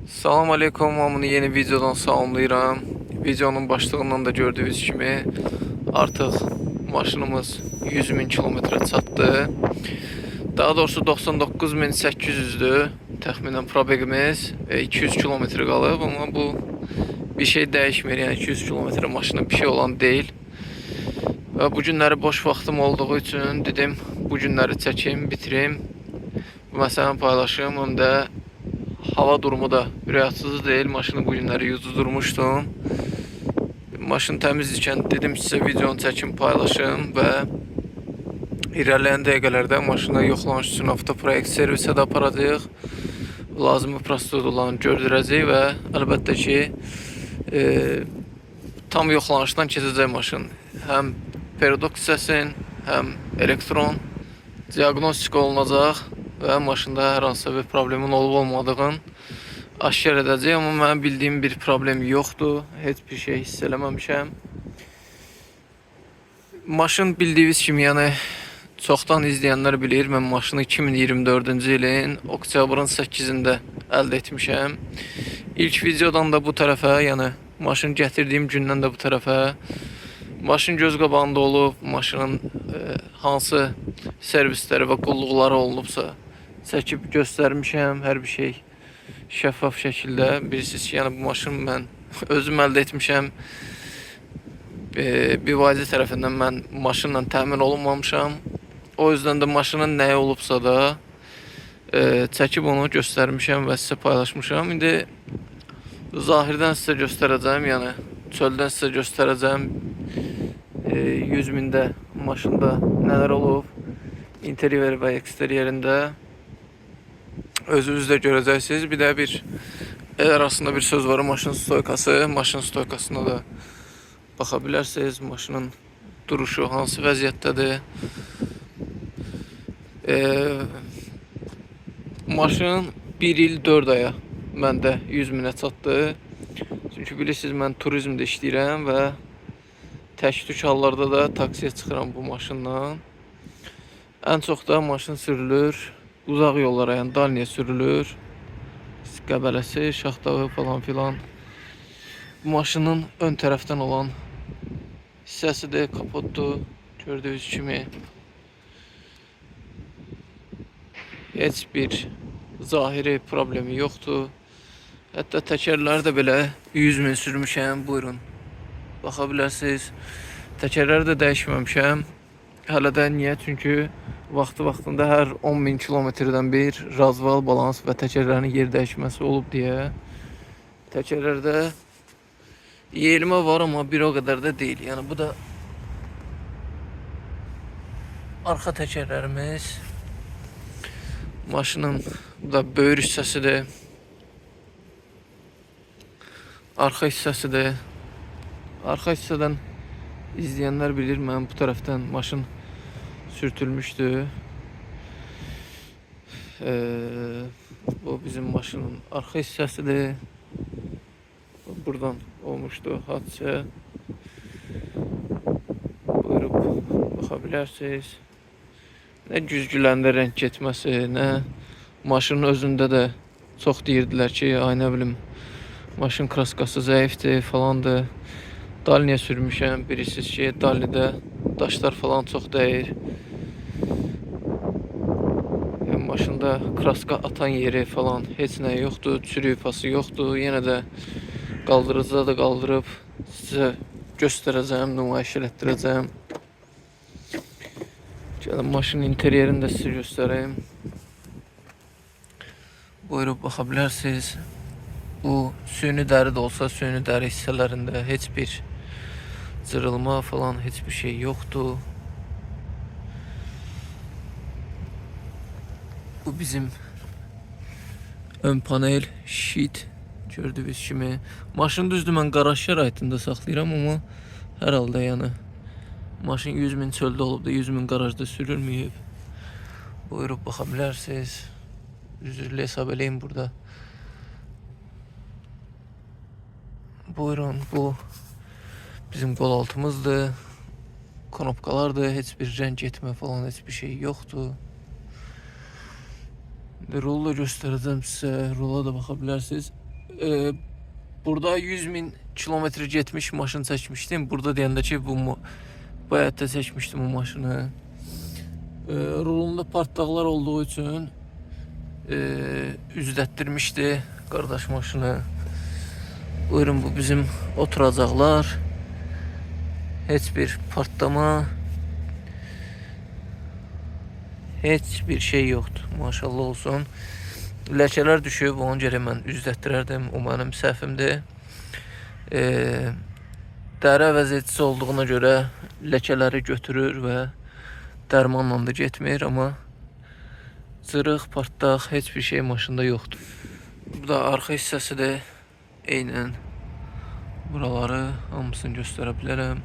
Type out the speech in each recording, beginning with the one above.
Salam aleykum, hamını yeni videodan salamlayıram. Videonun başlığından da gördüyünüz kimi artıq maşınımız 100 min kilometrə çatdı. Daha doğrusu 99.800'dür təxminən probegimiz. 200 kilometre qalıb, amma bu bir şey dəyişmir. Yəni 200 kilometre maşına bir şey olan deyil. Və bu günləri boş vaxtım olduğu üçün dedim bu günləri çəkim, bitirim. Bu məsələni paylaşım, həm də hava durumu da ürək deyil. Maşını bu günləri yuzdurmuşdum. Maşın təmiz ikən dedim sizə videonu çəkim, paylaşım və irəliləyən dəqiqələrdə maşını yoxlanış üçün avtoproyekt servisə də aparacağıq. Lazımi prosedurlarını gördürəcəyik və əlbəttə ki tam yoxlanışdan keçəcək maşın. Həm period hissəsin, həm elektron diaqnostika olunacaq və maşında hər hansısa bir problemin olub olmadığını aşkar edəcək. Amma mənim bildiyim bir problem yoxdur. Heç bir şey hiss eləməmişəm. Maşın bildiyiniz kimi, yəni çoxdan izləyənlər bilir, mən maşını 2024-cü ilin oktyabrın 8-də əldə etmişəm. İlk videodan da bu tərəfə, yəni maşın gətirdiyim gündən də bu tərəfə maşın göz qabağında olub, maşının hansı servisləri və qulluqları olunubsa çəkib göstərmişəm, hər bir şey şəffaf şəkildə. Bilirsiniz ki, yəni bu maşını mən özüm əldə etmişəm. BYD tərəfindən mən maşınla təmin olunmamışam. O yüzden də maşının nəyi olubsa da çəkib onu göstərmişəm və sizə paylaşmışam. İndi zahirdən sizə göstərəcəm, yəni çöldən sizə göstərəcəm. 100 mində maşında nələr olub, interior və eksteriyerində özünüz də görəcəksiniz. Bir də bir el arasında bir söz var, maşın stoykası. Maşın stoykasına da baxa bilərsiniz. Maşının duruşu hansı vəziyyətdədir. Maşın 1 il 4 aya məndə 100 minə çatdı. Çünki bilirsiniz mən turizmdə işləyirəm və tək-tük hallarda da taksiyə çıxıram bu maşınla. Ən çox da maşın sürülür uzaq yollara, yəni dalniyə sürülür. Qəbələsi, Şaxdağı falan filan. Bu maşının ön tərəfdən olan hissəsidir, kapotdur. Gördüyünüz kimi. Heç bir zahiri problemi yoxdur. Hətta təkərləri də belə 100 min sürmüşəm. Buyurun. Baxa bilərsiniz. Təkərləri də dəyişməmişəm. Hələ də niyə? Çünki vaxtı vaxtında hər 10 min kilometrdən bir razval, balans və təkərlərin yer dəyişməsi olub deyə. Təkərlərdə yeyilmə var, amma bir o qədər də deyil. Yəni bu da arxa təkərlərimiz. Maşının bu da böyür hissəsidir. Arxa hissəsidir. Arxa hissədən izləyənlər bilir, mənim bu tərəfdən maşın sürtülmüşdü. Bu bizim maşının arxa hissəsidir. Buradan olmuşdu hadisə. Buyurub baxa bilərsiniz. Nə güzgülərində rəng getməsi, nə maşının özündə də çox deyirdilər ki, ay nə bilim, maşın kraskası zəifdir falandır. Dalniyə sürmüşəm, bilirsiniz ki, Dalnidə daşlar falan çox dəyir. Yəni, maşında kraska atan yeri falan heç nə yoxdur, çürük pası yoxdur. Yenə də qaldırıcıda da qaldırıb sizə göstərəcəm, nümayiş elətdirəcəm. Gəlin maşının interyerini də sizə göstərim. Buyurub baxa bilərsiniz. Bu süni dəri də olsa, süni dəri hissələrində heç bir cırılma falan heç bir şey yoxdur. Bu bizim ön panel, şit gördüyünüz kimi. Maşın düzdür mən qaraj şəraitində saxlayıram, amma hər halda yəni maşın 100 min çöldə olub da 100 min qarajda sürülməyib. Buyurub baxa bilərsiniz. Üzrlü hesab eləyin burada. Buyurun, bu bizim qol altımızdır. Knopkalardır, heç bir rəng getmə falan heç bir şey yoxdur. Rolu da göstərəcəm sizə. Rola da baxa bilərsiniz. Burada 100 min kilometre getmiş maşın çəkmişdim. Burada deyəndə ki, bu həyətdə çəkmişdim o maşını. Rulunda partlaqlar olduğu üçün üzlətdirmişdi qardaş maşını. Buyurun, bu bizim oturacaqlar. Heç bir partlama, heç bir şey yoxdur. Maşallah olsun. Ləkələr düşüb, ona görə mən üzlətdirərdim. O mənim səhvimdir. Dəri əvəzedicisi olduğuna görə ləkələri götürür və dərmanla da getmir, amma cırıq, partlaq, heç bir şey maşında yoxdur. Bu da arxa hissəsidir. Eynən buraları hamısını göstərə bilərəm.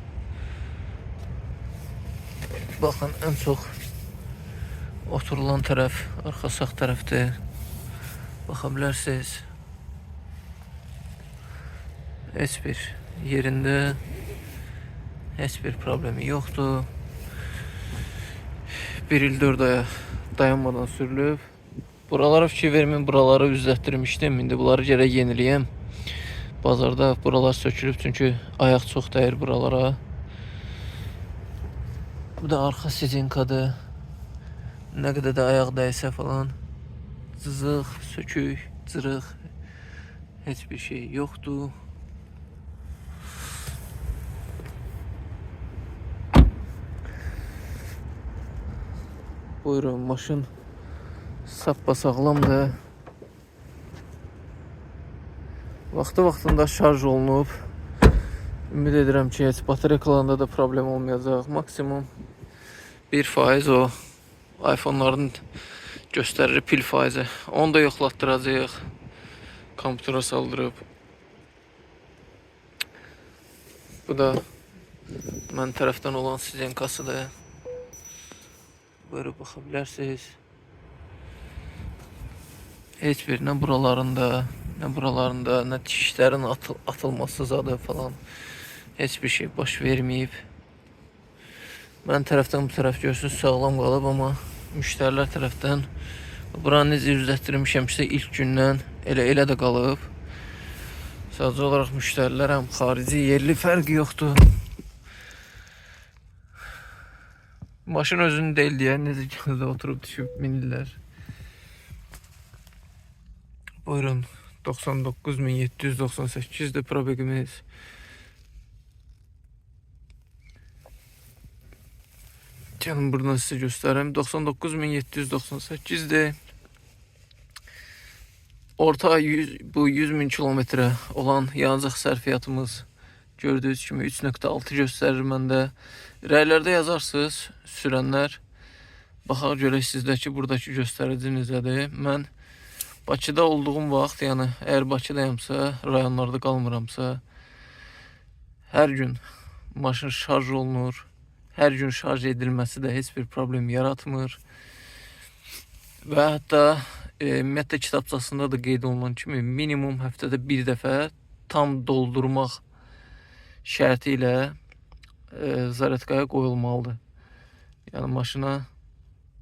Baxın, ən çox oturulan tərəf arxa sağ tərəfdir. Baxa bilərsiniz. Heç bir yerində heç bir problemi yoxdur. 1 il 4 aya dayanmadan sürülüb. Buralara fikir verməyin, buraları üzlətdirmişdim. İndi bunları gərək yeniləyəm. Bazarda buralar sökülüb çünki ayaq çox dəyir buralara. Bu da arxa sizinkadır. Nə qədər də ayaq dəysə falan cızıq, sökük, cırıq heç bir şey yoxdur. Buyurun, maşın sappa-sağlamdır. Vaxtı-vaxtında şarj olunub. Ümid edirəm ki, heç batareykalarında da problem olmayacaq. Maksimum 1% o iPhone-ların göstərir pil faizi. Onu da yoxlatdıracağıq. Kompüterə saldırıb. Bu da mən tərəfdən olan sizenkasıdır. Buyurub baxa bilərsiniz. Heç bir nə buralarında, nə buralarında, nə dişlərin atılması zadı falan heç bir şey baş verməyib. Mən tərəfdən bu tərəf görürsünüz sağlam qalıb, amma müştərilər tərəfdən buranı necə üzlətdirmişəmsə ilk gündən elə də qalıb. Sadəcə olaraq müştərilər həm xarici, yerli fərqi yoxdur. Maşın özünün deyil deyə necə gəldi oturub düşüb minirlər. Buyurun, 99.798-dir probegimiz. Gəlin buradan sizə göstərim. 99.798-dir. Orta 100, bu 100 min kilometrə olan yanacaq sərfiyyatımız gördüyünüz kimi 3.6 göstərir məndə. Rəylərdə yazarsınız sürənlər. Baxaq görək sizdəki buradakı göstərici necədir. Mən Bakıda olduğum vaxt, yəni əgər Bakıdayamsa, rayonlarda qalmıramsa, hər gün maşın şarj olunur. Hər gün şarj edilməsi də heç bir problem yaratmır. Və hətta ümumiyyətlə kitabçasında da qeyd olunan kimi minimum həftədə bir dəfə tam doldurmaq şərti ilə zaryadkaya qoyulmalıdır. Yəni maşına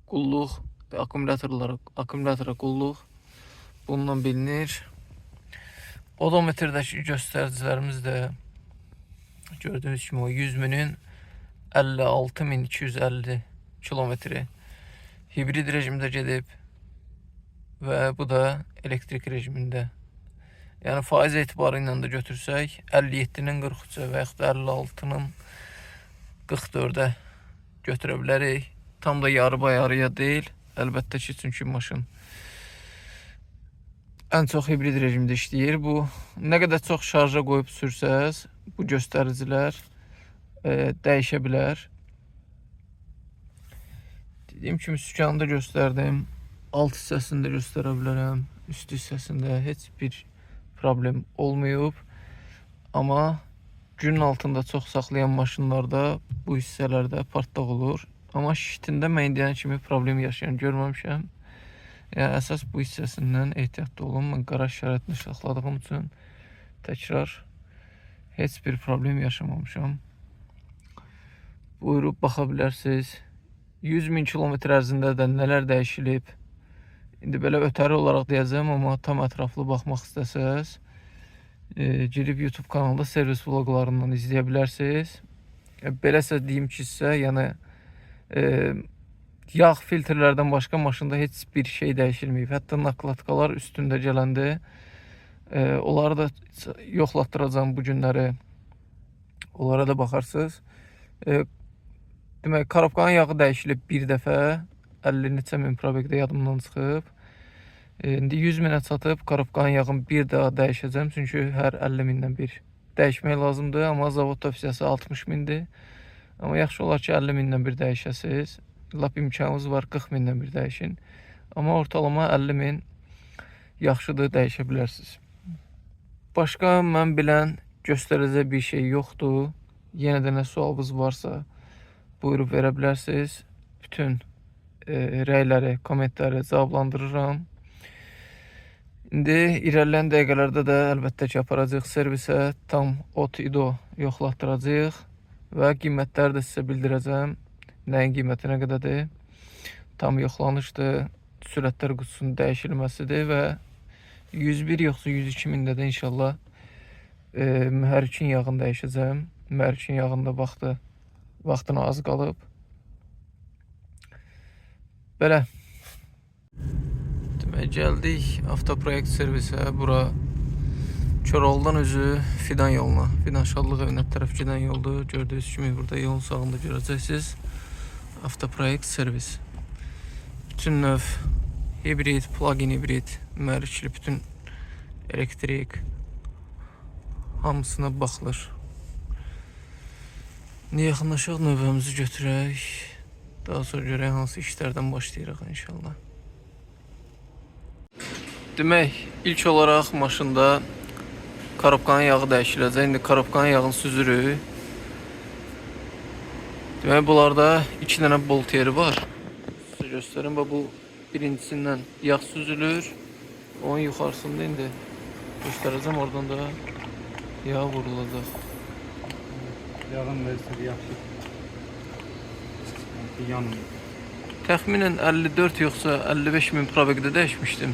qulluq və akkumulyatora qulluq bununla bilinir. Odometrdəki göstəricilərimiz də gördüyünüz kimi o 100 minin 56.250 kilometri hibrid rejimdə gedib və bu da elektrik rejimində. Yəni faiz etibarı ilə də götürsək 57-nin 43-ə və yaxud da 56-nın 44-ə götürə bilərik. Tam da yarı deyil. Əlbəttə ki, çünki maşın ən çox hibrid rejimdə işləyir. Bu nə qədər çox şarja qoyub sürsəz, bu göstəricilər dəyişə bilər. Dediyim kimi sükanı da göstərdim. Alt hissəsini də göstərə bilərəm. Üst hissəsində heç bir problem olmayıb. Amma günün altında çox saxlayan maşınlarda bu hissələrdə partlaq olur. Amma şitində mən indiyən kimi problem yaşayan görməmişəm. Yəni əsas bu hissəsindən ehtiyatlı olun. Mən qaraj şəraitini saxladığım üçün təkrar heç bir problem yaşamamışam. Buyurub baxa bilərsiniz. 100 min kilometr ərzində də nələr dəyişilib. İndi belə ötəri olaraq deyəcəm, amma tam ətraflı baxmaq istəsəz, Girib YouTube kanalda servis vloqlarından izləyə bilərsiniz. Beləsə deyim ki, sizə, yəni yağ filtrlərdən başqa maşında heç bir şey dəyişilməyib. Hətta nakladkalar üstündə gələndi. Onları da yoxlatdıracağam bu günləri. Onlara da baxarsınız. Demək, korobkanın yağı dəyişilib bir dəfə. 50 neçə min probekdə yadımdan çıxıb. İndi 100 minə çatıb korobkanın yağını bir daha dəyişəcəm. Çünki hər 50 mindən bir dəyişmək lazımdır. Amma zavod tövsiyəsi 60 mindir. Amma yaxşı olar ki, 50 mindən bir dəyişəsiniz. Lap imkanınız var 40 mindən bir dəyişin. Amma ortalama 50 min yaxşıdır, dəyişə bilərsiniz. Başqa mən bilən göstərəcək bir şey yoxdur. Yenə də nə sualınız varsa buyurub verə bilərsiniz. Bütün rəyləri, kommentləri cavablandırıram. İndi irəliləyən dəqiqələrdə də əlbəttə ki, aparacağıq servisə, tam OT-İDO yoxlatdıracağıq və qiymətləri də sizə bildirəcəm. Nəyin qiyməti nə qədərdir? Tam yoxlanışdır, sürətlər qutusunun dəyişilməsidir və 101 yoxsa 102 mində də inşallah mühərrikin yağını dəyişəcəm. Mühərrikin yağında vaxtına az qalıb. Belə. Demək, gəldik Avtoproyekt servisə. Bura Koroğludan özü Fidan yoluna, Fidan Şadlıq evinə tərəf gedən yoldur. Gördüyünüz kimi burada yolun sağında görəcəksiniz. Avtoproyekt servis. Bütün növ hibrid, plug-in hibrid, mühərrikli bütün elektrik hamısına baxılır. İndi yaxınlaşaq, növbəmizi götürək. Daha sonra görək hansı işlərdən başlayırıq inşallah. Demək, ilk olaraq maşında korobkanın yağı dəyişiləcək. İndi korobkanın yağını süzürük. Demək, bunlarda 2 dənə bolt yeri var. Sizə göstərim. Bax, bu birincisindən yağ süzülür. Onun yuxarısında indi göstərəcəm. Oradan da yağ vurulacaq. Yağın vəziyyəti yaxşı. Yanmır. Təxminən 54 yoxsa 55 min probekdə dəyişmişdim.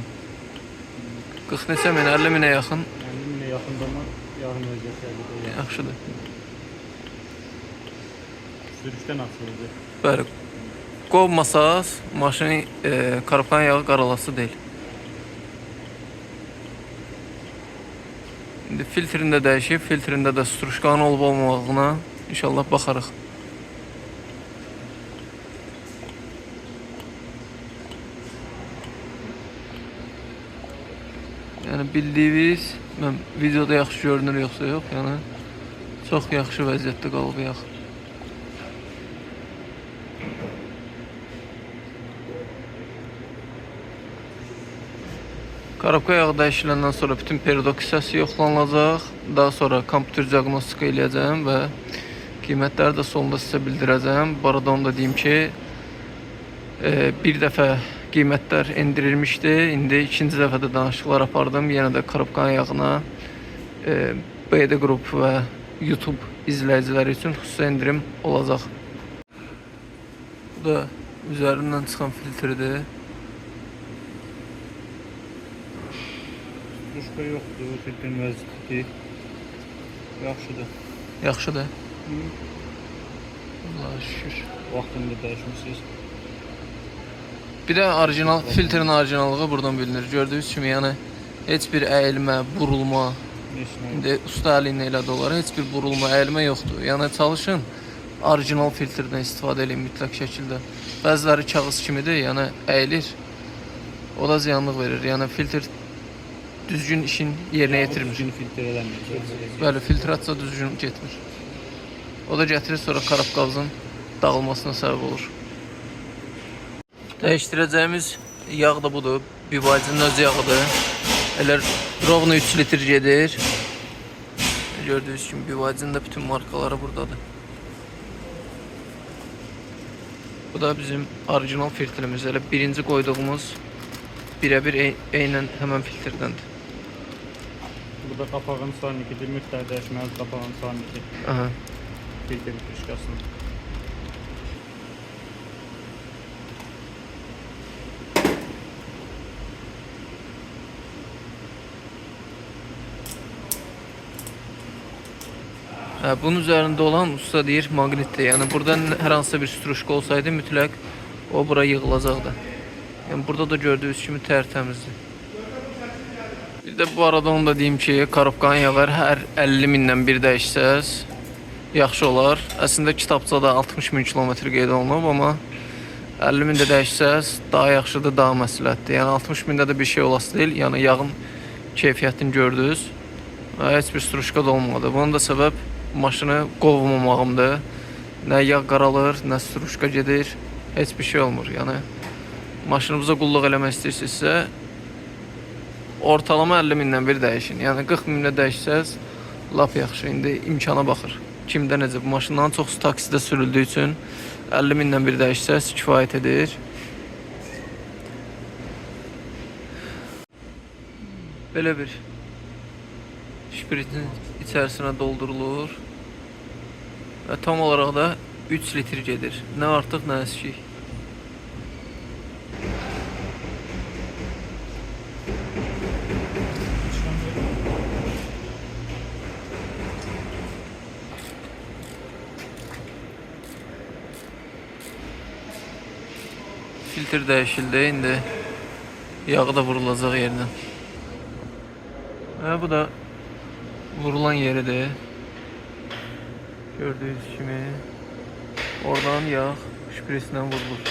40 neçə min, 50 minə yaxın. 50 minə yaxında amma yağın vəziyyəti əldə yaxşı. Yaxşıdır. Sürüşdən asılıdır. Bəli. Qovmasaz maşının korobkanın yağı qaralası deyil. İndi filtrini də dəyişib, filtrində də struşkanın olub olmamağına inşallah baxarıq. Yəni bildiyiniz, mən videoda yaxşı görünür yoxsa yox, yəni çox yaxşı vəziyyətdə qalıb yağ. Korobka yağı dəyişiləndən sonra bütün peridok hissəsi yoxlanılacaq. Daha sonra kompüter diaqnostika eləyəcəm və qiymətləri də sonunda sizə bildirəcəm. Bu arada onu da deyim ki, bir dəfə qiymətlər endirilmişdi. İndi ikinci dəfə də danışıqlar apardım. Yenə də korobkanın yağına BD qrup və YouTube izləyiciləri üçün xüsusi endirim olacaq. Bu da üzərindən çıxan filtrdir. Struşka yoxdur, filtrin vəziyyəti yaxşıdır. Yaxşıdır. Allah'a şükür. Vaxtında dəyişmisiniz. Bir də orijinal filtrin orijinallığı buradan bilinir. Gördüyünüz kimi, yəni heç bir əyilmə, burulma, indi usta əli ilə elədi onları, heç bir burulma, əyilmə yoxdur. Yəni çalışın orijinal filtrdən istifadə eləyin mütləq şəkildə. Bəziləri kağız kimidir, yəni əyilir. O da ziyanlıq verir. Yəni filtr düzgün işin yerinə yetirmir. Düzgün filtr eləmir. Bəli, filtrasiya düzgün getmir. O da gətirir sonra korobkavızın dağılmasına səbəb olur. Dəyişdirəcəyimiz yağ da budur. BYD-nin öz yağıdır. Elə rovno 3 litr gedir. Gördüyünüz kimi BYD-nin də bütün markaları buradadır. Bu da bizim orijinal filtrimiz. Elə birinci qoyduğumuz birebir eynən həmən filtrdəndir. Bu da qapağın sarnikidir. Mütləq dəyişməlidir qapağın sarniki. Aha. Filtrin krişkasını. Hə, bunun üzərində olan usta deyir maqnitdir. Yəni burada hər hansısa bir struşka olsaydı mütləq o bura yığılacaqdı. Yəni burada da gördüyünüz kimi tərtəmizdir. Bir də bu arada onu da deyim ki, korobkanın yağı hər 50 mindən bir dəyişsəz yaxşı olar. Əslində kitabçada 60 min kilometr qeyd olunub, amma 50 mində dəyişsəz daha yaxşıdır, daha məsləhətdir. Yəni 60 mində də bir şey olası deyil. Yəni yağın keyfiyyətini gördünüz. Və heç bir struşka da olmadı. Bunun da səbəb maşını qovmamağımdır. Nə yağ qaralır, nə struşka gedir. Heç bir şey olmur. Yəni maşınınıza qulluq eləmək istəyirsinizsə ortalama 50 mindən bir dəyişin. Yəni 40 mində dəyişsəz lap yaxşı. İndi imkana baxır. Kimdə necə bu maşından çoxsu taksidə sürüldüyü üçün 50 mindən bir dəyişsəz kifayət edir. Belə bir şpritin içərisinə doldurulur və tam olaraq da 3 litr gedir. Nə artıq, nə əskik. Filtr dəyişildi. İndi yağı da vurulacaq yerindən. Və bu da vurulan yeridir. Gördüyünüz kimi oradan yağ şprislə vurulur.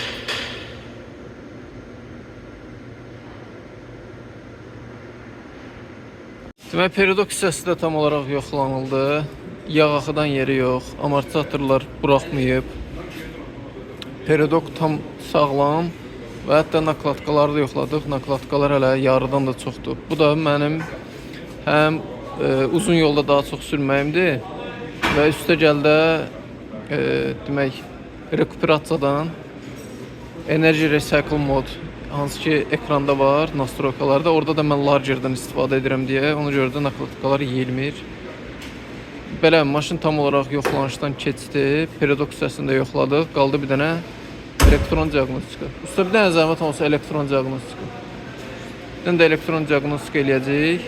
Demək, peridok hissəsi də tam olaraq yoxlanıldı. Yağ axıdan yeri yox, amortizatorlar buraxmayıb. Peridok tam sağlam və hətta nakladkaları da yoxladıq. Nakladkalar hələ yarıdan da çoxdur. Bu da mənim həm uzun yolda daha çox sürməyimdir və üstəgəl də demək, rekuperasiyadan Energy Recycle mod hansı ki ekranda var, nastroykalarda. Orada da mən Larger'dan istifadə edirəm deyə ona görə də nakladkalar yeyilmir. Belə maşın tam olaraq yoxlanışdan keçdi. Peridok hissəsini də yoxladıq. Qaldı bir dənə elektron diaqnostika. Usta, bir dənə zəhmət olmasa elektron diaqnostika. Bir dənə də elektron diaqnostika eləyəcəyik.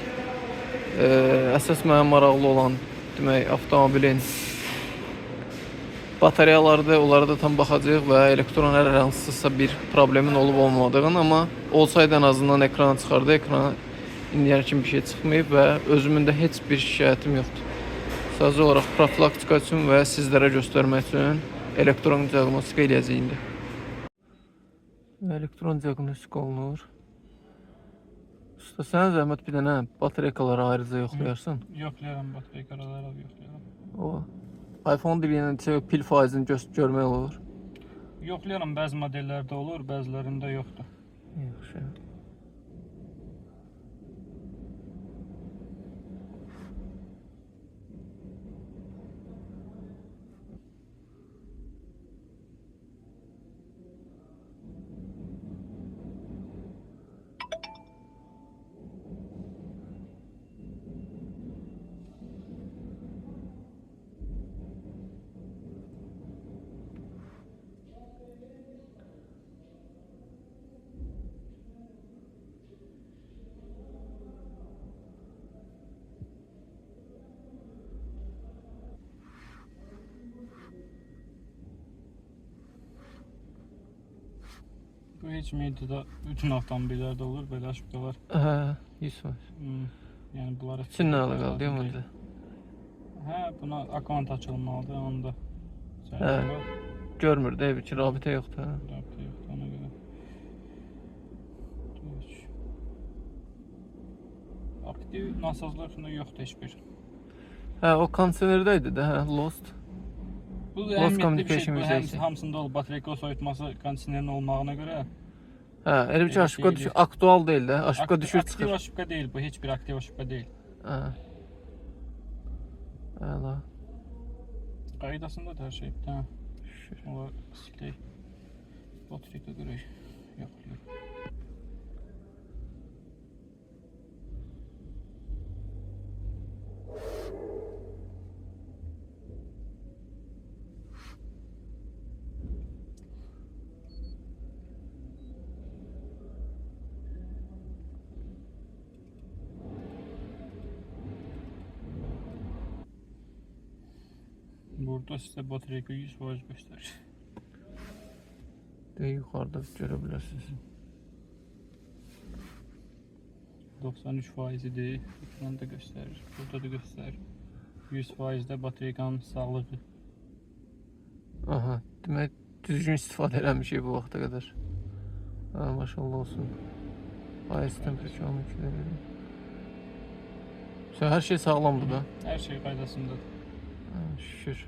Əsas mənə maraqlı olan demək avtomobilin batareyalardır, onlara da tam baxacağıq və elektron hər hansısa bir problemin olub olmadığını, amma olsaydı ən azından ekrana çıxardı. Ekrana indiyənə kimi bir şey çıxmayıb və özümün də heç bir şikayətim yoxdur. Sadəcə olaraq profilaktika üçün və sizlərə göstərmək üçün elektron diaqnostika eləyəcəyik indi. Elektron diaqnostika olunur. Usta, sənə zəhmət bir dənə batareykaları ayrıca yoxlayarsan. Yoxlayıram, batareykaları yoxlayıram. O iPhone diliyənə pil faizini görmək olur. Yoxlayıram, bəzi modellərdə olur, bəzilərində yoxdur. Yaxşı. Bu heç medyada bütün avtomobillərdə olur, belə aşıqlar. Hə, 100%. Yəni bunlara Çinlə əlaqəli deyil mi? Hə, buna akkaunt açılmalıdır, onu da. Hə. Görmür də, ki, rabitə yoxdur. Hə. Rabitə yoxdur ona görə. Üç. Aktiv nasazlar üstündə yoxdur heç bir. Hə, o kondisionerdə idi də, hə, Lost. Bu Lost əhəmiyyətli bir şey. communication Bu with AC. hamısında olub batareyka soyutması kondisionerin olmağına görə. Hə, elə bir ki, Elə aşıqa şey düşür, aktual deyil də, aşıqa düşür aktiv çıxır. aşıqa deyil bu, heç bir aktiv aşıqa deyil. Hə. Əla. Qaydasındadır hər şey. Hə. Şükür. Ola silək. Batareyka görək. Yoxlayır. Burada sizə batareyka 100% göstərir. De yuxarıda görə bilərsiniz. 93% idi. Ekranda göstərir. Burada da göstərir. 100% də batareykanın sağlığı. Aha, demək düzgün istifadə eləmişik bu vaxta qədər. Ha, maşallah olsun. Ice temperature 12 dərəcə. Sən hər şey sağlamdır da. Hər şey qaydasındadır. Ha, şükür.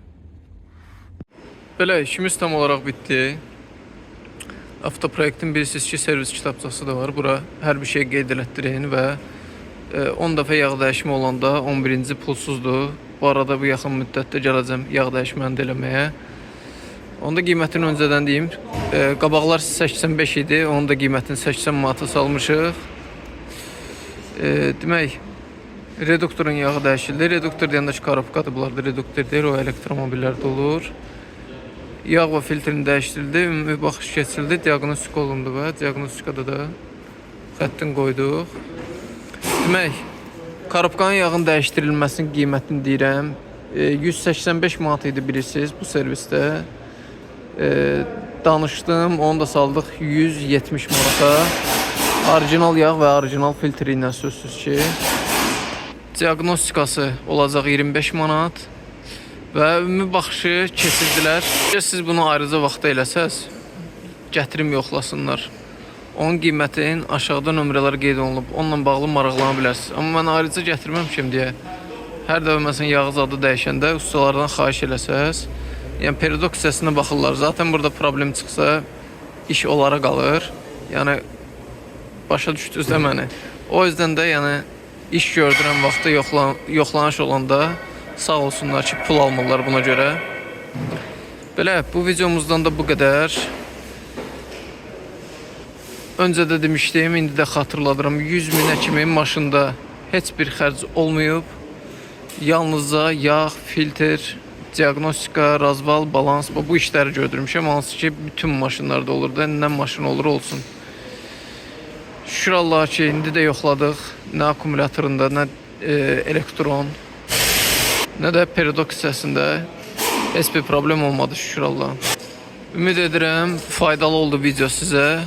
Belə işimiz tam olaraq bitdi. Avtoproyektin bilirsiniz ki, servis kitabçası da var. Bura hər bir şey qeyd elətdirin və 10 dəfə yağ dəyişimi olanda 11-ci pulsuzdur. Bu arada bu yaxın müddətdə gələcəm yağ dəyişməni də eləməyə. Onda qiymətini öncədən deyim. Qabaqlar 85 idi. Onun da qiymətini 80 manata salmışıq. Demək, reduktorun yağı dəyişildi. Reduktor deyəndə ki, korobkadır bunlarda reduktor deyil, o elektromobillərdə olur. Yağ və filtrini dəyişdirildi, ümumi baxış keçirildi, diaqnostika olundu və diaqnostikada da xəttin qoyduq. Demək, korobkanın yağın dəyişdirilməsinin qiymətini deyirəm. 185 manat idi bilirsiniz bu servisdə. Danışdım, onu da saldıq 170 manata. Orijinal yağ və orijinal filtri ilə sözsüz ki. Diaqnostikası olacaq 25 manat və ümumi baxışı keçirdilər. Əgər siz bunu ayrıca vaxtda eləsəz, gətirim yoxlasınlar. Onun qiymətinin aşağıda nömrələr qeyd olunub. Onunla bağlı maraqlana bilərsiniz. Amma mən ayrıca gətirməmişəm deyə hər dəfə məsələn yağı zadı dəyişəndə ustalardan xahiş eləsəz, yəni peridok hissəsinə baxırlar. Zaten burada problem çıxsa iş onlara qalır. Yəni başa düşdünüz də məni. O yüzden də yəni iş gördürən vaxtda yoxlanış olanda sağ olsunlar ki, pul almırlar buna görə. Belə bu videomuzdan da bu qədər. Öncə də demişdim, indi də xatırladıram. 100 minə kimi maşında heç bir xərc olmayıb. Yalnızca yağ, filtr, diaqnostika, razval, balans bu işləri gördürmüşəm. Hansı ki, bütün maşınlarda olur da, nə maşın olur olsun. Şükür Allaha ki, indi də yoxladıq. Nə akkumulyatorunda, nə elektron, nə də peridok hissəsində heç bir problem olmadı şükür Allaha. Ümid edirəm faydalı oldu video sizə.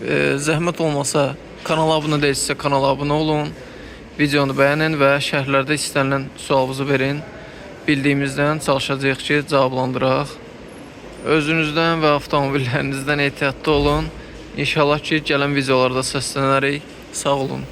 Zəhmət olmasa kanala abunə deyilsinizsə kanala abunə olun. Videonu bəyənin və şərhlərdə istənilən sualınızı verin. Bildiyimizdən çalışacağıq ki, cavablandıraq. Özünüzdən və avtomobillərinizdən ehtiyatlı olun. İnşallah ki, gələn videolarda səslənərik. Sağ olun.